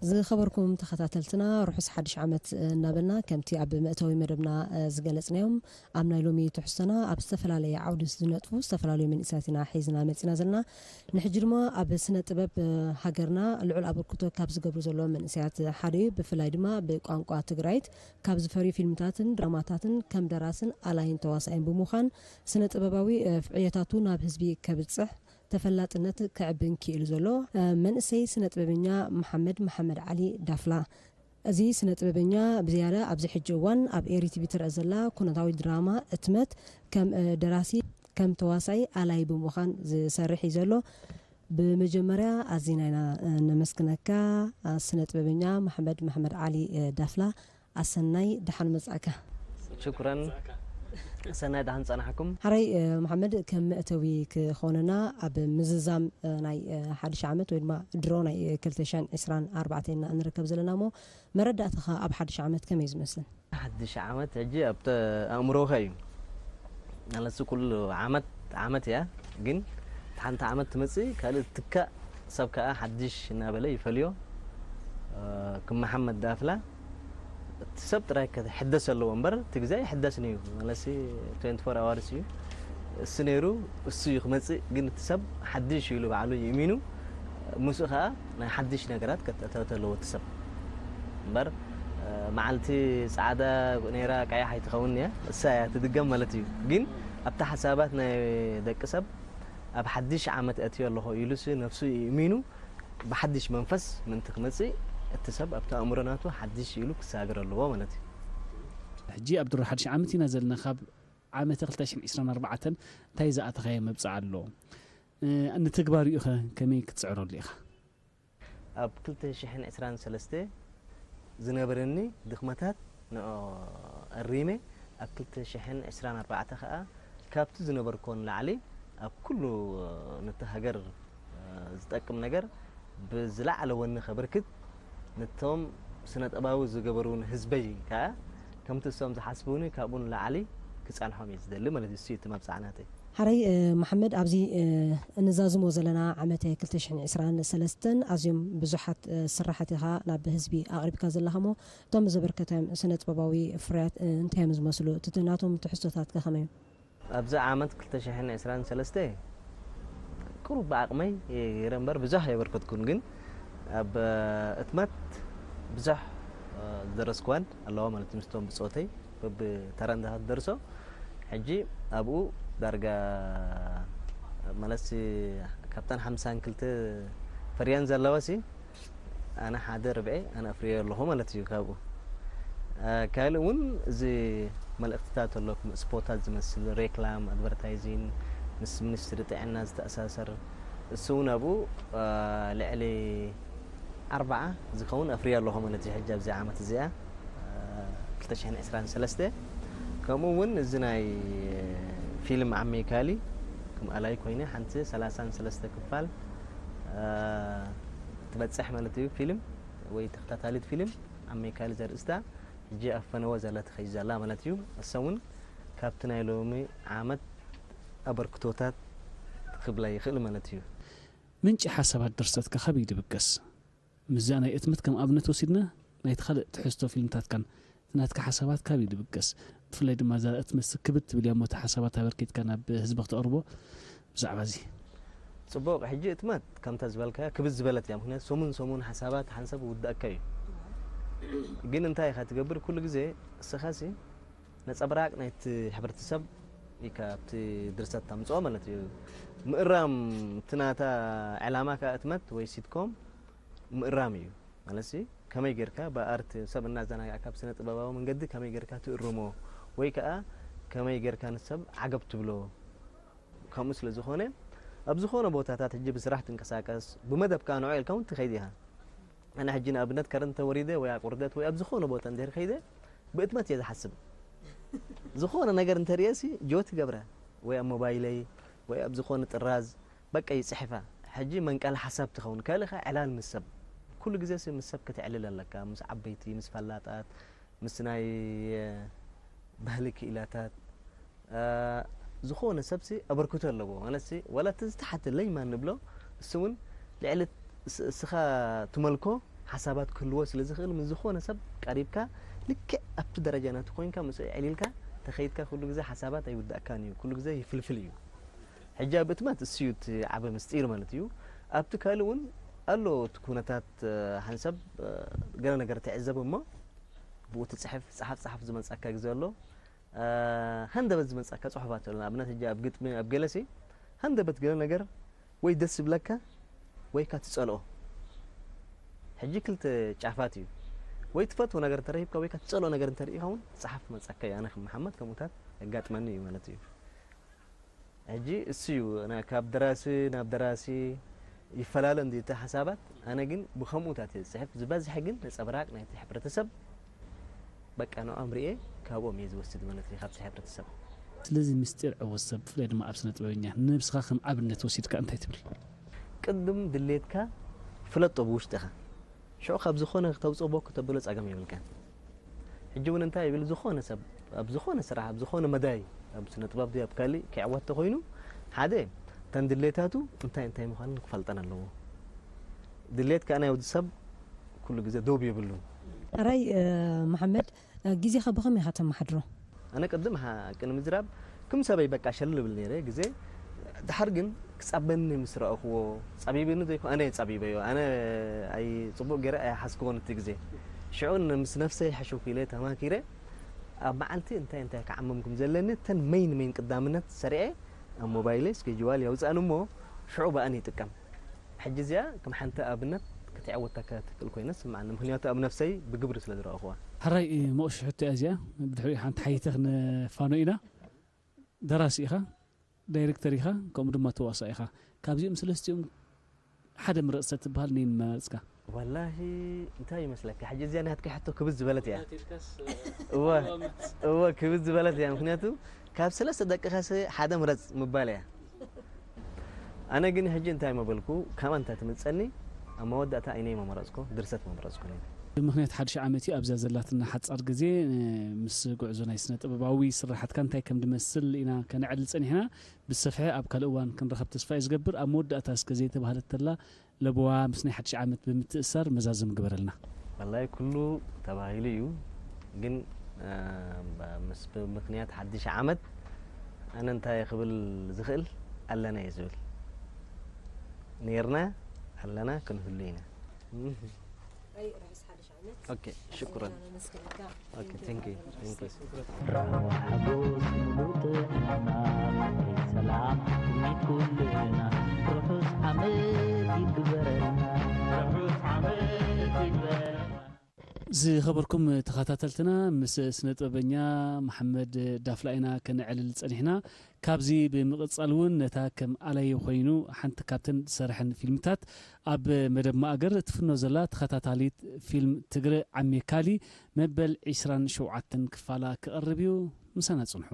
ዝኸበርኩም ተኸታተልትና፣ ርሑስ ሓድሽ ዓመት እናበልና፣ ከምቲ ኣብ መእተዊ መደብና ዝገለጽናዮም፣ ኣብ ናይ ሎሚ ትሕዝቶና ኣብ ዝተፈላለየ ዓውዲ ዝነጥፉ ዝተፈላለዩ መንእሰያት ኢና ሒዝና መጺና ዘለና። ንሕጂ ድማ ኣብ ስነ ጥበብ ሃገርና ልዑል ኣበርክቶ ካብ ዝገብሩ ዘለዉ መንእሰያት ሓደ እዩ። ብፍላይ ድማ ብቋንቋ ትግራይት ካብ ዝፈርዩ ፊልምታትን ድራማታትን ከም ደራስን ኣላይን ተዋሳኣይን ብምዃን ስነ ጥበባዊ ዕዮታቱ ናብ ህዝቢ ከብጽሕ ተፈላጥነት ከዕብን ክኢሉ ዘሎ መንእሰይ ስነ ጥበበኛ መሓመድ መሓመድ ዓሊ ዳፍላ። እዚ ስነ ጥበበኛ ብዝያዳ ኣብዚ ሕጂ እዋን ኣብ ኤሪ ቲቪ ትረአ ዘላ ኩነታዊ ድራማ እትመት ከም ደራሲ ከም ተዋሳኢ ኣላይ ብምዃን ዝሰርሕ እዩ ዘሎ። ብመጀመርያ ኣዚና ኢና ነመስግነካ ስነ ጥበበኛ መሓመድ መሓመድ ዓሊ ዳፍላ። ኣሰናይ ደሓን መጻእካ። ሽኩረን። ሰናይ ደሓን ጸናሕኩም። ሓራይ መሓመድ ከም መእተዊ ክኾነና ኣብ ምዝዛም ናይ ሓድሽ ዓመት ወይ ድማ ድሮ ናይ ክልተ ሽሕን ዕስራን ኣርባዕተን ኢና እንርከብ ዘለና እሞ መረዳእታኻ ኣብ ሓድሽ ዓመት ከመይ ዝመስል? ሓድሽ ዓመት ሕጂ ኣብቲ ኣእምሮኻ እዩ። ማለትሲ ኩሉ ዓመት ዓመት እያ፣ ግን ሓንቲ ዓመት ትመጽእ ካልእ ትካእ ሰብ ከኣ ሓድሽ እናበለ ይፈልዮ። ክም መሓመድ ዳፍላ እቲ ሰብ ጥራይ ክሕደስ ኣለዎ እምበር እቲ ግዜ ኣይሕደስን እዩ። ማለትሲ ትዌንቲ ፎር ኣዋርስ እዩ እሱ ነይሩ፣ እሱ እዩ ክመጽእ። ግን እቲ ሰብ ሓድሽ እዩ ኢሉ ባዕሉ ይእሚኑ፣ ምስኡ ከኣ ናይ ሓድሽ ነገራት ከተእተወት ኣለዎ እቲ ሰብ እምበር መዓልቲ ጻዕዳ ነይራ ቀያሕ ኣይትኸውን እያ፣ እሳ እያ ትድገም ማለት እዩ። ግን ኣብቲ ሓሳባት ናይ ደቂ ሰብ ኣብ ሓድሽ ዓመት ኣትዮ ኣለኹ ኢሉሲ ነፍሱ ይእሚኑ ብሓድሽ መንፈስ ምእንቲ ክመጽእ እቲ ሰብ ኣብቲ ኣእምሮ ናቱ ሓድሽ ኢሉ ክሳገር ኣለዎ ማለት እዩ። ሕጂ ኣብ ድሮ ሓድሽ ዓመት ኢና ዘለና። ካብ ዓመተ ክልተ ሽሕን ዕስራን ኣርባዕተን እንታይ ዝኣተኻዮ መብጽዓ ኣሎ? ንትግባሪኡ ኸ ከመይ ክትጽዕረሉ ኢኻ? ኣብ ክልተ ሽሕን ዕስራን ሰለስተ ዝነበረኒ ድኽመታት ንኦ ኣሪመ ኣብ ክልተ ሽሕን ዕስራን ኣርባዕተ ኸኣ ካብቲ ዝነበርኮ ንላዕሊ ኣብ ኩሉ ነቲ ሃገር ዝጠቅም ነገር ብዝለዓለ ወኒ ከበርክት ነቶም ስነ ጥበባዊ ዝገበሩኒ ህዝበይ ከኣ ከምቲ እሶም ዝሓስቡኒ ካብኡ ንላዕሊ ክጸንሖም እየ ዝደሊ ማለት እዩ። እሱ እዩ እቲ መብጽዓ ናተይ። ሓረይ መሓመድ፣ ኣብዚ እንዛዝሞ ዘለና ዓመተ ክልተ ሽሕን ዕስራን ሰለስተን ኣዝዮም ብዙሓት ስራሓት ኢኻ ናብ ህዝቢ ኣቕሪብካ ዘለኻ እሞ እቶም ዘበርከቶም ስነ ጥበባዊ ፍርያት እንታይ እዮም ዝመስሉ? እቲ ናቶም ትሕዝቶታት ከ ከመይ እዩ? ኣብዚ ዓመት ክልተ ሽሕን ዕስራን ሰለስተ ቁሩብ ብዓቕመይ ገይረ እምበር ብዙሕ ኣየበርከትኩን፣ ግን ኣብ እትመት ብዙሕ ዝደረስክዋን ኣለዋ ማለት እዩ። ምስቶም ብጾተይ በብተራ እንዳኻት ደርሶ ሕጂ ኣብኡ ዳርጋ ማለት ካብተን ሓምሳን ክልተ ፈርያን ዘለዋ ሲ ኣነ ሓደ ርብዒ ኣነ ኣፍርዮ ኣለኹ ማለት እዩ። ካብኡ ካልእ እውን እዚ መልእክትታት ኣሎ፣ ስፖታት ዝመስል ሬክላም ኣድቨርታይዚን ምስ ሚኒስትሪ ጥዕና ዝተኣሳሰር እሱ እውን ኣብኡ ልዕሊ ኣርባዓ ዝኸውን ኣፍርዮ ኣለኹ ማለት እዩ። ሕጂ ኣብዚ ዓመት እዚኣ ክልተ ሽሕን ዕስራን ሰለስተ ከምኡ እውን እዚ ናይ ፊልም ዓሚካሊ ከም ኣላይ ኮይነ ሓንቲ ሰላሳን ሰለስተ ክፋል ትበጽሕ ማለት እዩ። ፊልም ወይ ተኸታታሊት ፊልም ዓሚካሊ ዘርእስታ ሕጂ ኣብ ፈነወ ዘላ ትኸይድ ዘላ ማለት እዩ። እሳ እውን ካብቲ ናይ ሎሚ ዓመት ኣበርክቶታት ክብላ ይኽእል ማለት እዩ። ምንጪ ሓሳባት ድርሰትካ ካበይ ድብገስ? ምስዛ ናይ እትመት ከም ኣብነት ወሲድና ናይቲ ካልእ ትሕዝቶ ፊልምታትካን እቲ ናትካ ሓሳባት ካበይ ድብገስ? ብፍላይ ድማ እዛ እትመት ክብድ ትብል እያ እሞ እቲ ሓሳባት ኣበርኪትካ ናብ ህዝቢ ክተቕርቦ ብዛዕባ እዚ። ጽቡቕ፣ ሕጂ እትመት ከምታ ዝበልካያ ክብድ ዝበለት እያ። ምኽንያቱ ሰሙን ሰሙን ሓሳባት ሓንሳብ ይውዳእካ እዩ። ግን እንታይ ኢኻ ትገብር? ኩሉ ግዜ እስኻሲ ነጸብራቕ ናይቲ ሕብረተሰብ ኢካ ኣብቲ ድርሰት ታምጽኦ ማለት እዩ። ምእራም እቲ ናታ ዕላማ ከኣ እትመት ወይ ሲትኮም ምእራም እዩ። ማለትሲ ከመይ ጌርካ ብኣርት ሰብ እናዘናጋዕካ ብስነ ጥበባዊ መንገዲ ከመይ ጌርካ ትእርሞ ወይ ከኣ ከመይ ጌርካ ንሰብ ዓገብ ትብሎ። ከምኡ ስለ ዝኾነ ኣብ ዝኾነ ቦታታት ሕጂ ብስራሕ ትንቀሳቀስ ብመደብ ከኣ ንዑ ኢልካ እውን ትኸይድ ኢኻ። ኣነ ሕጂ ንኣብነት ከረን ተወሪደ ወይ ኣቁርደት ወይ ኣብ ዝኾነ ቦታ እንድሕር ከይደ ብእትመት እየ ዝሓስብ። ዝኾነ ነገር እንተርእየሲ ጆት ይገብረ ወይ ኣብ ሞባይለይ ወይ ኣብ ዝኾነ ጥራዝ በቃ ይጽሕፋ። ሕጂ መንቀሊ ሓሳብ ትኸውን። ካልእ ኸኣ ዕላል ምስ ሰብ። ኩሉ ግዜ ሲ ምስ ሰብ ክትዕልል ኣለካ። ምስ ዓበይቲ፣ ምስ ፈላጣት፣ ምስ ናይ ባህሊ ክኢላታት ዝኾነ ሰብሲ ኣበርክቶ ኣለዎ። ማለትሲ ዋላ እቲ ዝተሓተ ለይማን ንብሎ እሱ እውን ልዕሊ እስኻ ትመልኮ ሓሳባት ክህልዎ ስለ ዝኽእል ምስ ዝኾነ ሰብ ቀሪብካ ልክዕ ኣብቲ ደረጃ ናቱ ኮይንካ ምስ ዕሊልካ ተኸይድካ ኩሉ ግዜ ሓሳባት ኣይውዳእካን እዩ። ኩሉ ግዜ ይፍልፍል እዩ። ሕጂ ኣብ እትማት እሱ እዩ እቲ ዓበ ምስጢር ማለት እዩ። ኣብቲ ካልእ እውን ኣሎ እቲ ኩነታት ሓንሰብ ገለ ነገር ትዕዘብ እሞ ብኡ ትፅሕፍ ፀሓፍ ፀሓፍ ዝመፅኣካ ግዜ ኣሎ። ሃንደበት ዝመፅኣካ ፅሑፋት ኣሎ። ንኣብነት ሕጂ ኣብ ግጥሚ ኣብ ገለሲ ሃንደበት ገለ ነገር ወይ ደስ ዝብለካ ወይ ካ ትፀልኦ። ሕጂ ክልተ ጫፋት እዩ። ወይ ትፈትዎ ነገር እንተረሂብካ ወይ ካ ትፀልኦ ነገር እንተርኢኻ እውን ፀሓፍ መፀካ እዩ። ኣነ ከም መሓመድ ከምኡታት የጋጥመኒ እዩ ማለት እዩ። ሕጂ እሱ እዩ ና- ካብ ደራሲ ናብ ደራሲ ይፈላለ እንዲ እቲ ሓሳባት። ኣነ ግን ብከምኡታት እየ ዝፅሕፍ። ዝበዝሐ ግን ነፀብራቅ ናይቲ ሕብረተሰብ በቃ ንኦም ርኤ ካብኦም እየ ዝወስድ ማለት እዩ ካብቲ ሕብረተሰብ። ስለዚ ምስጢር ዕውት ሰብ ብፍላይ ድማ ኣብ ስነ ጥበበኛ ንነብስኻ ከም ኣብነት ወሲድካ እንታይ ትብል? ቅድም ድሌትካ ፍለጦ ብውሽጥኻ ሽዑ ካብ ዝኾነ ክተውፅኦ ቦክ ተብሎ ፀገም የብልካን። ሕጂ እውን እንታይ ይብል ዝኾነ ሰብ ኣብ ዝኾነ ስራሕ ኣብ ዝኾነ መዳይ ኣብ ስነ ጥበብ ድዩ ኣብ ካሊእ ክዕወት ተኮይኑ ሓደ ተን ድሌታቱ እንታይ እንታይ ምዃንን ክፈልጠን ኣለዎ። ድሌት ከኣ ናይ ወዲ ሰብ ኩሉ ግዜ ዶብ የብሉን። ኣራይ መሓመድ ግዜኻ ብኸመይ ኢኻ ተመሓድሮ? ኣነ ቅድም ቅን ምዝራብ ክም ሰበይ በቃ ሸል ብል ነይረ ግዜ ድሓር ግን ክጻበኒ ምስ ረእኽዎ ጸቢብኒ ዘይኮ ኣነ ጸቢበዮ ኣነ ኣይ ጽቡቅ ገይረ ኣይሓስክዎን እቲ ግዜ ሽዑ ምስ ነፍሰይ ሕሹክ ኢለ ተማኪረ ኣብ መዓልቲ እንታይ እንታይ ክዓምም ከም ዘለኒ ተን መይን መይን ቅዳምነት ሰሪዐ ኣብ ሞባይለይ ስኬጅዋል የውፅኣን እሞ ሽዑ ብኣን ይጥቀም። ሕጂ እዚኣ ከም ሓንቲ ኣብነት ክትዕወተካ ትኽእል ኮይነ ስምዓኒ፣ ምኽንያቱ ኣብ ነፍሰይ ብግብሪ ስለ ዝረኣኹዋ። ሕራይ ሞቕሺ ሕቶ እያ እዚኣ። ብድሕሪኡ ሓንቲ ሓይተ ክነፋኖ ኢና። ደራሲ ኢኻ፣ ዳይሬክተር ኢኻ፣ ከምኡ ድማ ተዋሳኢ ኢኻ። ካብዚኦም ሰለስቲኦም ሓደ ምረፅ ተትበሃል ነየን ምመረፅካ? ወላሂ እንታይ ይመስለካ ሕጂ እዚኣ ናትካ ሕቶ ክብድ ዝበለት እያ። እወ እወ ክብድ ዝበለት እያ። ምኽንያቱ ካብ ሰለስተ ደቅኻስ ሓደ ምረፅ ምባል እያ። ኣነ ግን ሕጂ እንታይ ምበልኩ፣ ካባን እንተ ትምጸኒ፣ ኣብ መወዳእታ ኣይነይ ምመረጽኩ፣ ድርሰት ምመረጽኩ ነይረ። ብምኽንያት ሓድሽ ዓመት እዩ ኣብዛ ዘላትና ሓጻር ግዜ ምስ ጉዕዞ ናይ ስነ ጥበባዊ ስርሓትካ እንታይ ከም ድመስል ኢና ከነዕልል ጸኒሕና። ብሰፍሐ ኣብ ካልእ እዋን ክንረኸብ ተስፋ እየ ዝገብር። ኣብ መወዳእታ እስከ ዘይተባህለት ተላ ለበዋ ምስ ናይ ሓድሽ ዓመት ብምትእሳር መዛዘሚ ግበረልና። ወላይ ኩሉ ተባሂሉ እዩ ግን ምስ ብምክንያት ሓድሽ ዓመት ኣነ እንታይ ክብል ዝኽእል ኣለና እየ ዝብል ነርና ኣለና ክንህሉ ኢና። ርሑስ ሓድሽ ዓመት። ኦኬ ሽኩረን። ኦኬ ቴንክ ዩ ቴንክ ዩ። ርሑስ ሓጎስ ሙሉእ ጥዕና ፍቕሪ ሰላም ጥሜት ኩልና ርሑስ ዓመት ይግበረልና። ርሑስ ዓመት ይግበረልና። ዝኸበርኩም ተኸታተልትና ምስ ስነ ጥበበኛ መሓመድ ዳፍላ ኢና ከነዕልል ጸኒሕና። ካብዚ ብምቕጻል እውን ነታ ከም ኣለየ ኮይኑ ሓንቲ ካብተን ዝሰርሐን ፊልምታት ኣብ መደብ ማእገር ትፍኖ ዘላ ተኸታታሊት ፊልም ትግረ ዓሜካሊ መበል ዕስራን ሸውዓተን ክፋላ ክቐርብ እዩ። ምሳና ጽንሑ።